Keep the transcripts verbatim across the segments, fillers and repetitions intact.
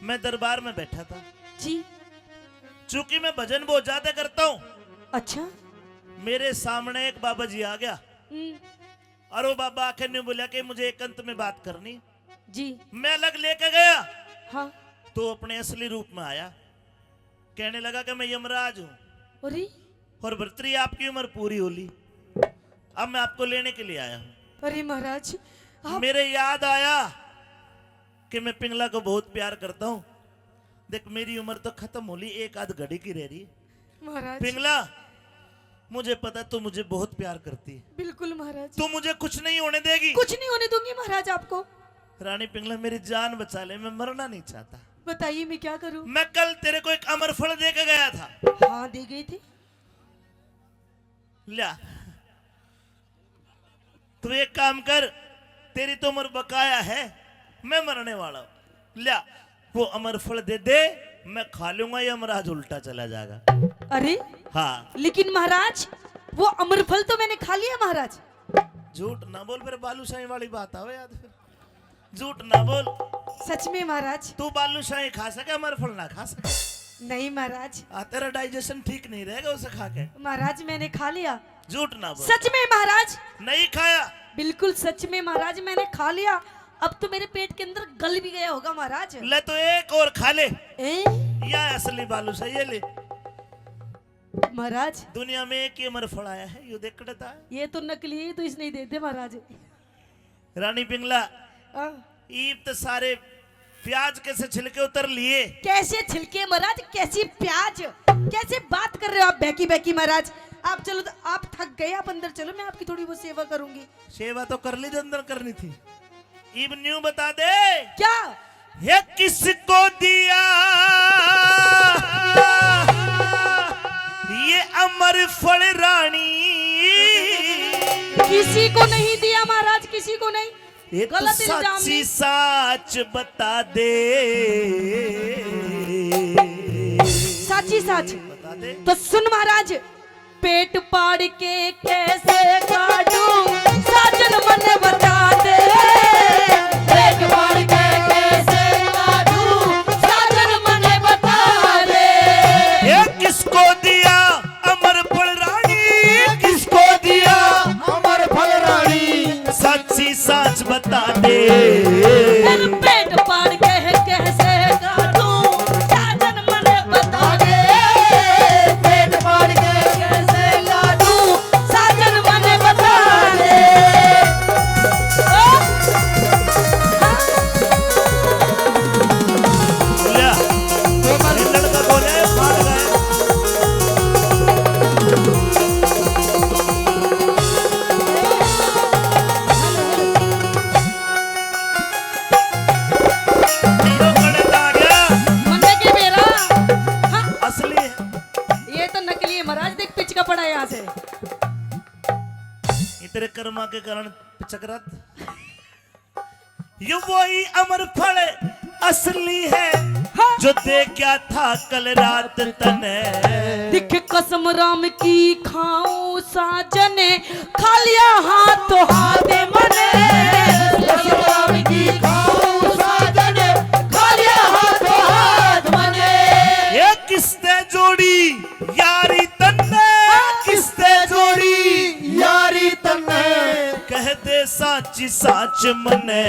मैं दरबार में बैठा था। जी। चूंकि मैं भजन बहुत ज्यादा करता हूँ। अच्छा। मेरे सामने एक बाबा जी आ गया। हम्म। और वो बाबा आके न्यू बोला कि मुझे एकांत में बात करनी। जी। मैं अलग लेके गया। हाँ। तो अपने असली रूप में आया, कहने लगा कि मैं यमराज हूँ। अरे। और भरतरी, आपकी उम्र पूरी हो ली, अब मैं आपको लेने के लिए आया हूँ। अरे महाराज, आप मेरे याद आया कि मैं पिंगला को बहुत प्यार करता हूँ। देख, मेरी उम्र तो खत्म हो ली, एक आध घड़ी की रह रही। महाराज। पिंगला, मुझे पता है तू मुझे बहुत प्यार करती है। बिल्कुल महाराज। तू मुझे कुछ नहीं होने देगी। कुछ नहीं होने दूंगी महाराज आपको। रानी पिंगला, मेरी जान बचा ले, मैं मरना नहीं चाहता। बताइए, मैं क्या करूं? मैं कल तेरे को एक अमर फल दे के गया था। हाँ, दे गई थी। ल्या, तू एक काम कर, तेरी तो उम्र बकाया है, मैं मरने वाला हूँ। ल्या, वो अमर फल दे दे, मैं खा लूंगा, यमराज उल्टा चला जाएगा। अरे, हाँ। लेकिन महाराज, वो अमर फल तो मैंने खा लिया महाराज। झूठ ना बोल, फिर बालूशाही वाली बात आवे याद फिर। झूठ ना बोल। सच में महाराज। तू बालूशाही खा सके, अमर फल ना खा सके? नहीं महाराज। आ, तेरा डाइजेशन ठीक नहीं रहेगा उसे खा के। महाराज, मैंने खा लिया। झूठ ना बोल। सच में महाराज। नहीं खाया? बिल्कुल सच में महाराज, मैंने खा लिया। अब तो मेरे पेट के अंदर गल भी गया होगा महाराज। ले तो एक और खा ले। ए? या असली बालूशाही, ये ले। महाराज। दुनिया में एक ही अमर फल आया है, यो देख कड़ता है। ये तो नकली है, तो इसने ही दे दे महाराज। रानी पिंगला, हाँ। ईब तो सारे प्याज कैसे छिलके उतर लिए। कैसे छिलके महाराज, कैसी प्याज, कैसे बात कर रहे हो आप बहकी बहकी महाराज? आप चलो, तो आप थक गए, आप अंदर चलो, मैं आपकी थोड़ी बहुत सेवा करूंगी। सेवा तो कर ली जो अंदर करनी थी। इब न्यू बता दे। क्या? ये किसको दिया ये अमर फल रानी? किसी को नहीं दिया महाराज, किसी को नहीं। ये तो गलत इल्जाम साची नहीं। साच बता दे। साची साच। बता दे। तो सुन महाराज, पेट पाड़ के कैसे काटूं, साजन मने बता दे। पेट पाड़ के कैसे काटूं, साजन मने बता दे। ये किसको दिया अमर फल रानी, किसको दिया अमर फल रानी? साची साच बता दे। फिर पेट पाड़ के कैसे काटूं, साजन मने बता दे। पेट पाड़ के कैसे काटूं, साजन मने बता दे। ओ, हाँ। या, ये लड़का बोले, फाड़ गए। यो कड़े आ गया। मन्ने के बेरा। हाँ। असली है। ये तो नकली है महाराज, देख पिचका पड़ा है यहाँ से। ये तेरे कर्मा के कारण पिचक रहा था। ये वही अमर फल असली है, हाँ। जो दे क्या था कल रात तने। दिख कसम राम की खाऊं साजन, खालिया हाथ तो हाथ मने। कसम राम की खाऊं साजन, खालिया हाथ तो हाथ मने। ये किसने जोड़ी यारी तन्ने, किसने जोड़ी यारी तन्ने? कह दे साची साच मने।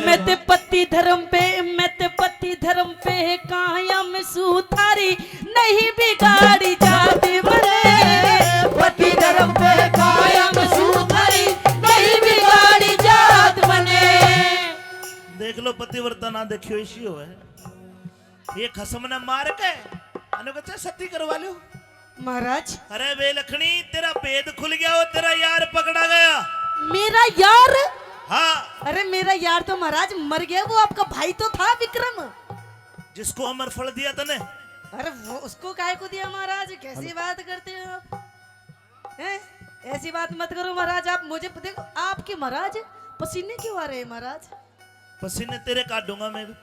मैं ते पति धर्म पे, मैं ते पति धर्म पे कायम सू, थारी नहीं बिगाड़ी जात मने। पति धर्म पे कायम सू, थारी नहीं बिगाड़ी जात मने। देख लो, पतिव्रता ना देखियो, इसी हो है। ये खसम ने मार के अनु कहते सती करवा लो। महाराज। अरे बेलखणी, तेरा भेद खुल गया, वो तेरा यार पकड़ा गया। मेरा यार? हाँ। अरे मेरा यार तो महाराज मर गया, वो आपका भाई तो था विक्रम। जिसको अमर फल दिया तने। अरे वो उसको काय को दिया महाराज, कैसी बात करते हो आप? हैं? ऐसी बात मत करो महाराज, आप मुझे देखो, आपके महाराज पसीने क्यों आ रहे हैं महाराज? पसीने तेरे काटूंगा मैं भी।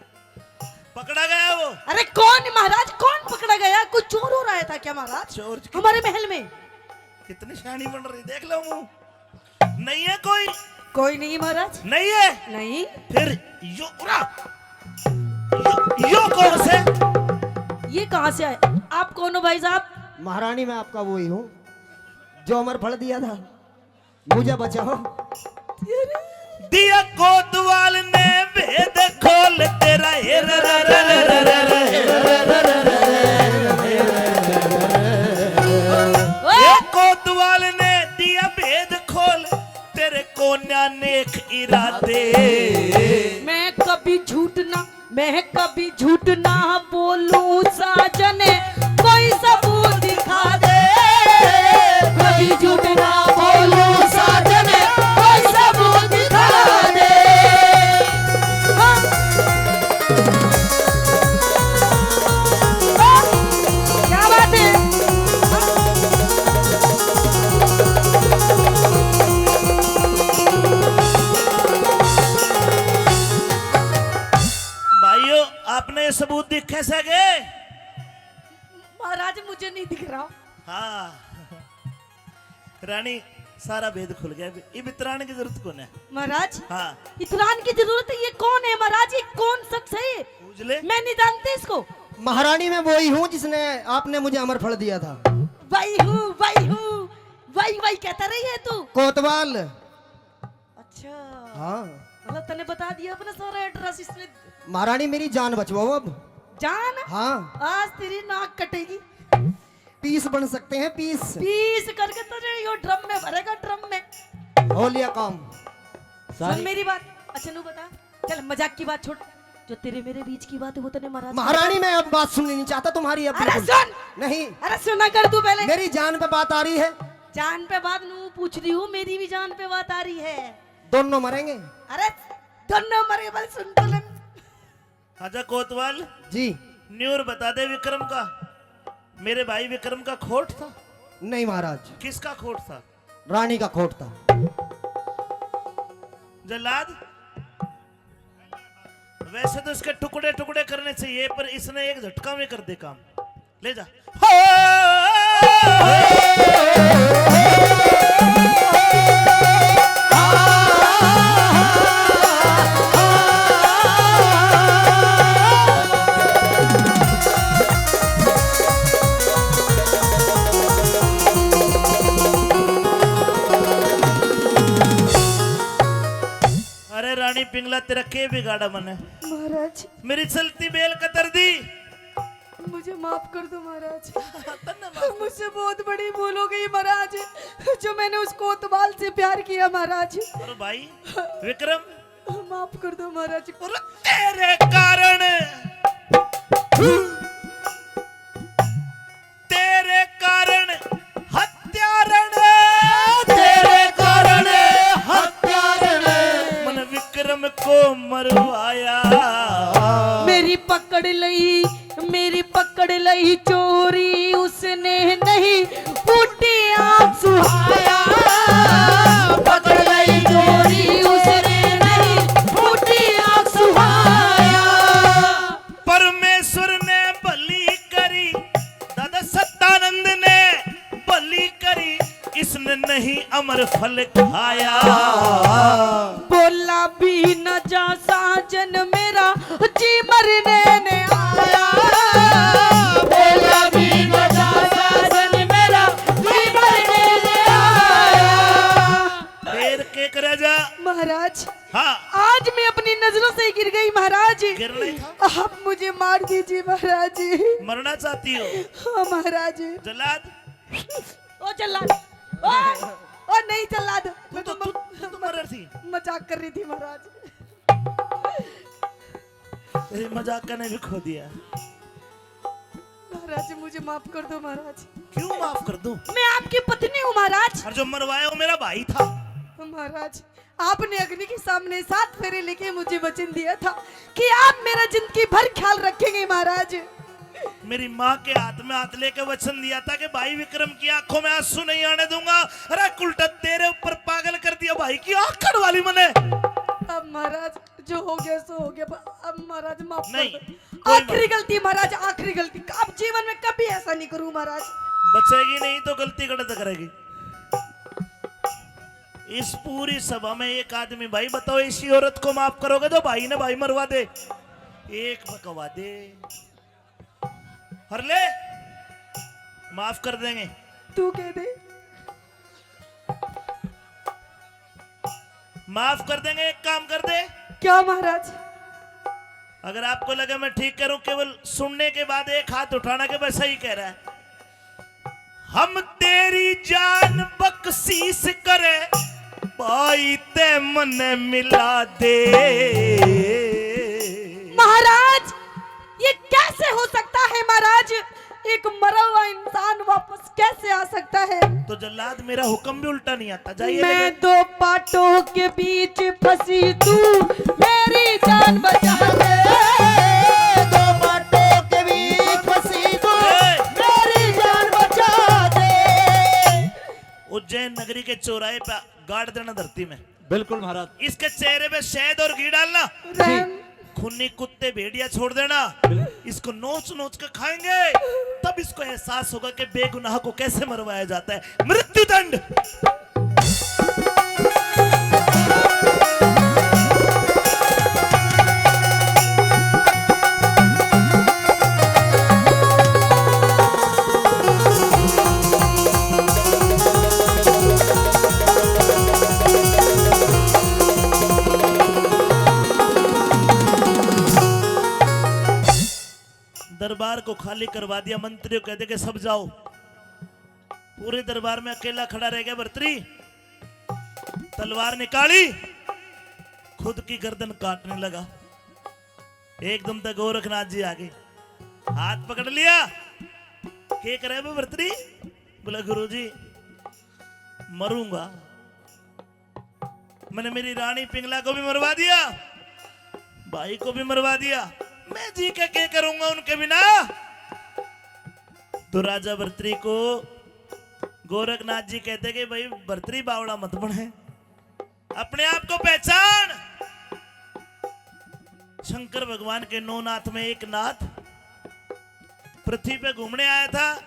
पकड़ा गया वो। अरे कौन महाराज, कौन पकड़ा गया? कोई चोर हो रहा था क्या महाराज? चोर की- हमारे महल में। कितनी शानी बन रही, देख लो मुंह। नहीं है कोई? कोई नहीं महाराज। नहीं है? नहीं। फिर यो उरा, यो, यो कौन से? ये कहाँ से आए? आप कौन हो भाई साहब? महारानी, मैं आपका वही हूँ जो अमर फल दिया था। मुझे बचाओ। दिया कोतवाल ने भेद खोल तेरा, हे रा रा रा रा रा रा रा, हे रा रा रा रा रा रा, हे रा रा रा रा रा। ओए! ये कोतवाल ने दिया भेद खोल, तेरे कोन्या नेक इरादे। मैं कभी झूठ ना, मैं कभी झूठ ना बोलूं साजन, कोई सबूत दिखा दे। कभी झूठ ना बोलूं साजन, कोई सबूत दिखा दे। हाँ। हाँ। क्या बात है? भाइयों, आपने ये सबूत दिखे सै के? महाराज, मुझे नहीं दिख रहा। हाँ। रानी, सारा भेद खुल गया, इब इतराण की जरूरत कौन है। महाराज, हाँ। इतराण की जरूरत है? ये कौन है महाराज? ये कौन शख्स है ये? पूछ ले। मैं नहीं जानती इसको। महारानी, मैं वही हूँ जिसने, आपने मुझे अमर फल दिया था। वही हूँ, वही हूँ, वही, वही कहता रही है तू। कोतवाल। अच्छा। हाँ। मतलब तने बता दिया अपना सारा एड्रेस इसने। महारानी, मेरी जान बचवाओ अब। जान? हाँ। आज तेरी नाक कटेगी। पीस बन सकते हैं, पीस। पीस करके तुझे यो ड्रम में भरेगा, ड्रम में। हो लिया काम। सुन सारी मेरी बात। अच्छा, नू बता, चल मजाक की बात छोड़, जो तेरे मेरे बीच की बात है वो तने महाराज। महारानी, मैं अब बात सुननी नहीं चाहता तुम्हारी अब अरे बिल्कुल। सुन। नहीं। अरे सुना कर तू पहले। मेरी जान पे बात आ रही है। जान पे बात नू पूछ रही हूँ, मेरी भी जान पे बात आ रही है। दोनों मरेंगे। अरे दोनों मरेंगे, पहले सुन तो ले। आजा कोतवाल। जी। न्यूर बता दे विक्रम का, मेरे भाई विक्रम का खोट था? नहीं महाराज। किसका खोट था? रानी का खोट था। जल्लाद, वैसे तो इसके टुकड़े टुकड़े करने चाहिए, पर इसने एक झटका में कर दे काम। ले जा। अरे रानी पिंगला, तेरा के बिगाड़ा मने? महाराज। मेरी चलती बेल कतर दी। मुझे माफ कर दो महाराज। तन्ने माफ कर। मुझसे बहुत बड़ी भूल हो गई महाराज, जो मैंने उस कोतवाल से प्यार किया महाराज। अरे भाई विक्रम, माफ कर दो महाराज। अरे तेरे कारण, तेरे कारण हत्यारण, तेरे कारण हत्यारण, मन विक्रम को मरवाया। मेरी पकड़ लई, मेरी पकड़ लई चोरी, उसने नहीं फूटी आंख सुहाया। पकड़ लई चोरी, उसने नहीं फूटी आंख सुहाया। परमेश्वर ने भली करी, दादा सत्यानंद ने भली करी, इसने नहीं अमर फल खाया। बोला भी न जा साजन मेरा, जी मरने ने आया। बोला भी न जा साजन मेरा, जी मरने ने आया। फिर के करे जा? महाराज, हाँ। आज मैं अपनी नजरों से गिर गई महाराज। गिरना ही था। आप मुझे मार दीजिए महाराज। मरना चाहती हो? हाँ महाराज। जल्लाद। ओ जल्लाद। ओ, ओ नहीं जल्लाद। तू मैं तो, तो तू, तू तो मर रही थी। मजाक कर रही थी महाराज। तेरे मजाक का ने भी खो दिया। महाराज मुझे माफ कर दो महाराज। क्यों माफ कर दूं? मैं आपकी पत्नी हूँ महाराज। और जो मरवाया वो मेरा भाई था। महाराज, आपने अग्नि के सामने सात फेरे लेके मुझे वचन दिया था कि आप मेरा जिंदगी भर ख्याल रखेंगे महाराज। मेरी माँ के हाथ में हाथ लेके वचन दिया था कि भाई विक्रम की आंखों में आंसू नहीं आने दूंगा। अरे उल्टा तेरे ऊपर पागल कर दिया भाई की आंख वाली मने। अब महाराज जो हो गया सो हो गया, पर अब महाराज माफ कर नहीं, दो। कोई आखिरी बात गलती महाराज, आखिरी गलती। अब जीवन में कभी ऐसा नहीं करूँ महाराज। बचेगी नहीं तो गलती गलत करेगी। इस पूरी सभा में एक आदमी, भाई बताओ, इसी औरत को माफ करोगे जो भाई ने भाई मरवा दे? एक बकवा दे। हर ले, माफ कर देंगे। तू कह दे। माफ कर देंगे, एक काम कर दे। क्या महाराज? अगर आपको लगे मैं ठीक करूं, केवल सुनने के बाद एक हाथ उठाना कि मैं सही कह रहा है। हम तेरी जान बख्शीश करे, भाई ते मने मिला दे। महाराज, ये कैसे हो सकता है महाराज? एक मरा हुआ इंसान वापस कैसे आ सकता है? तो जल्लाद, मेरा हुक्म भी उल्टा नहीं आता। जाइए मैं लेकिन दो पाटों के बीच फंसी तू, मेरी जान बचा दे। दो पाटों के बीच फंसी तू, ए! मेरी जान बचा दे। उज्जैन नगरी के चौराहे पे गाड़ देना धरती में। बिल्कुल महाराज। इसके चेहरे पे शहद और घी डालना। जी। खूनी कुत्ते भेड़िया छोड़ देना। बिल्कुल। इसको नोच नोच के खाएंगे, तब इसको एहसास होगा कि बेगुनाह को कैसे मरवाया जाता है। मृत्युदंड। दरबार को खाली करवा दिया, मंत्रियों कह दे कि सब जाओ। पूरे दरबार में अकेला खड़ा रह गया भर्तरी। तलवार निकाली, खुद की गर्दन काटने लगा। एकदम तक गोरखनाथ जी आ गए, हाथ पकड़ लिया। "के करे बे भर्तरी?" बोला, "गुरुजी, मरूंगा।" मैंने मेरी रानी पिंगला को भी मरवा दिया, भाई को भी मरवा दिया, मैं जी के क्या करूंगा उनके बिना? तो राजा भर्तरी को गोरखनाथ जी कहते कि भाई भर्तरी, बावड़ा मत बने, अपने आप को पहचान। शंकर भगवान के नौ नाथ में एक नाथ पृथ्वी पे घूमने आया था।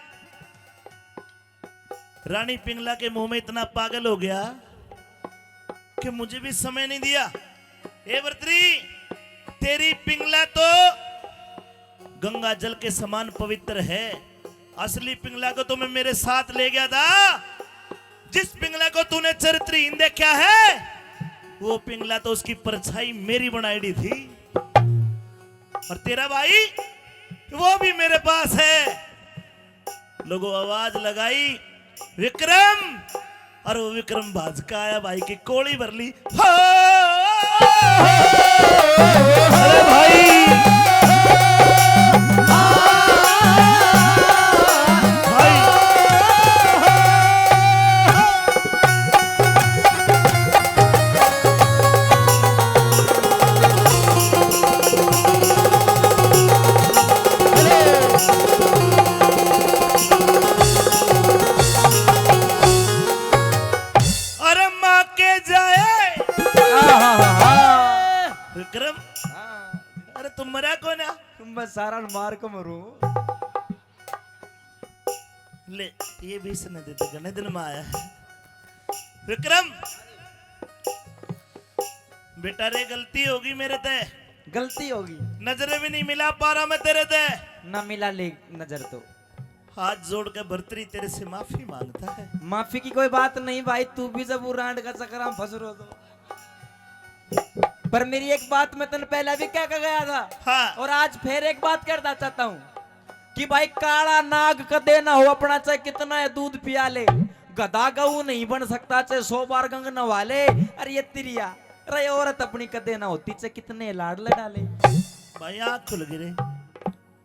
रानी पिंगला के मुंह में इतना पागल हो गया कि मुझे भी समय नहीं दिया। ए भर्तरी, तेरी पिंगला तो गंगा जल के समान पवित्र है। असली पिंगला को तो मैं मेरे साथ ले गया था। जिस पिंगला को तूने चरित्रहीन देखा है, वो पिंगला तो उसकी परछाई मेरी बनाईडी थी। और तेरा भाई, वो भी मेरे पास है। लोगों आवाज लगाई, "विक्रम!" और वो विक्रम भाज का आया, भाई की कोली भर ली। हो! अरे भाई! भाई! अरे माँ के जाए। आहाहा। विक्रम, हाँ। अरे तुम मरा को ना? मैं सारा मार के मरूं। ले, ये भी इसने दे दे, घणे दिन में आया है। विक्रम, बेटा रे, गलती होगी मेरे ते। गलती होगी। नजरें भी नहीं मिला पारा मैं तेरे ते। ना मिला ले नजर तो। हाथ जोड़ के भर्तरी तेरे से माफी मांगता है। माफी की कोई बात नहीं भाई, तू भी जब वो रांड का चक्कर में फंस रहो तो। पर मेरी एक बात मैं तने पहले भी कह के गया था। हाँ। और आज फिर एक बात कहना चाहता हूँ कि भाई, काला नाग कदे ना हो अपना, चाहे कितना है दूध पिया ले, गधा गऊ नहीं बन सकता, चाहे सौ बार गंग नवा ले। अरे ये तिरिया, अरे औरत अपनी कदे ना होती, चाहे कितने लाड लड़ा ले। भाई, आँख खुल गई रे।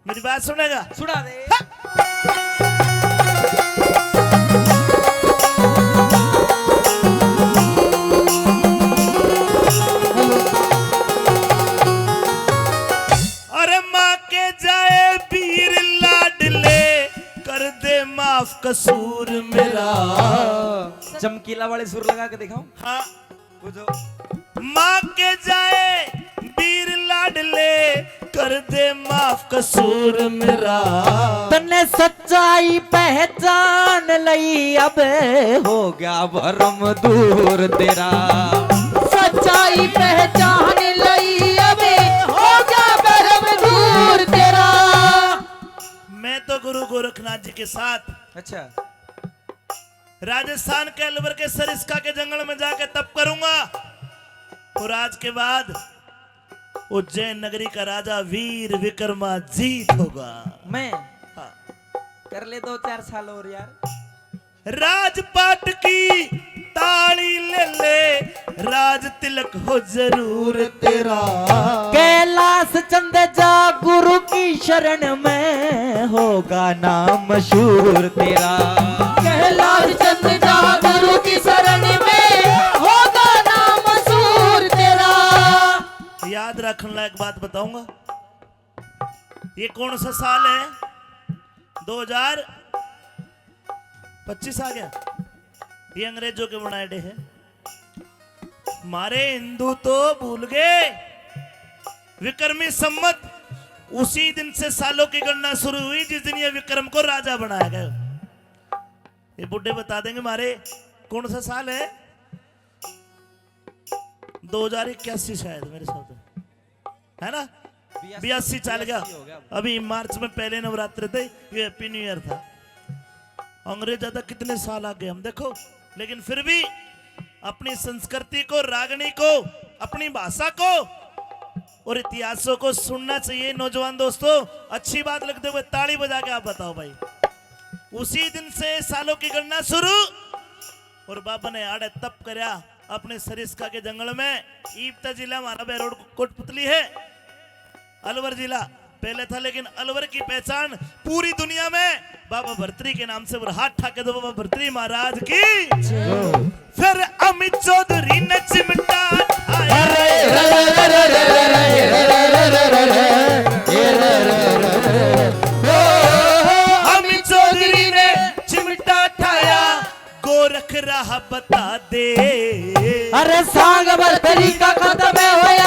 मेरी बात सुनेगा? सुना दे। अरे माँ के जाए वीर लाडले, कर दे माफ कसूर मेरा। चमकीला वाले सुर लगा के दिखाओ। हाँ। बुझो। माँ के जाए वीर लाडले, कर दे माफ कसूर मेरा। तन्ने सच्चाई पहचान लई, अब हो गया भरम दूर तेरा। सच्चाई पहचान लई, अब हो गया भरम जी के साथ। अच्छा। राजस्थान के अलवर के सरिस्का के जंगल में जाके तप करूंगा और आज के बाद उज्जैन नगरी का राजा वीर विक्रमाजीत होगा। मैं? हाँ। कर ले दो चार साल और यार। राजपाट की ताली ले ले, राज तिलक हो जरूर तेरा। कैलाश चंद जा गुरु की शरण में, होगा नाम मशहूर तेरा। कैलाश चंद जा गुरु की शरण में, होगा नाम मशहूर तेरा। याद रखने लायक बात बताऊंगा, ये कौन सा साल है? दो हजार पच्चीस आ गया। ये अंग्रेजों के बनाए डे है। हमारे हिंदू तो भूल गए विक्रमी संवत। उसी दिन से सालों की गणना शुरू हुई जिस दिन ये विक्रम को राजा बनाया गया। ये बूढ़े बता देंगे हमारे कौन सा साल है। दो हजार इक्यासी शायद, मेरे हिसाब से, है ना? बयासी चल गया। बयासी हो गया। अभी मार्च में पहले नवरात्र थे, ये हैप्पी न्यू ईयर था। अंग्रेज ज्यादा कितने साल आगे हम देखो, लेकिन फिर भी अपनी संस्कृति को, रागनी को, अपनी भाषा को और इतिहासों को सुनना चाहिए। नौजवान दोस्तों, अच्छी बात लगते हुए ताली बजा के आप बताओ भाई। उसी दिन से सालों की गणना शुरू। और बाबा ने आड़े तप करया अपने सरिस्का के जंगल में। ईब तक जिला हमारा बहरोड कोटपुतली है, अलवर जिला पहले था, लेकिन अलवर की पहचान पूरी दुनिया में बाबा भरतरी के नाम से। और हाथ ठाके दो बाबा भरतरी महाराज की। फिर अमित चौधरी ने चिमटा ठाया। अमित चौधरी ने चिमटा ठाया, गोरख राह बता दे। अरे सांग भरतरी का खत्म है होए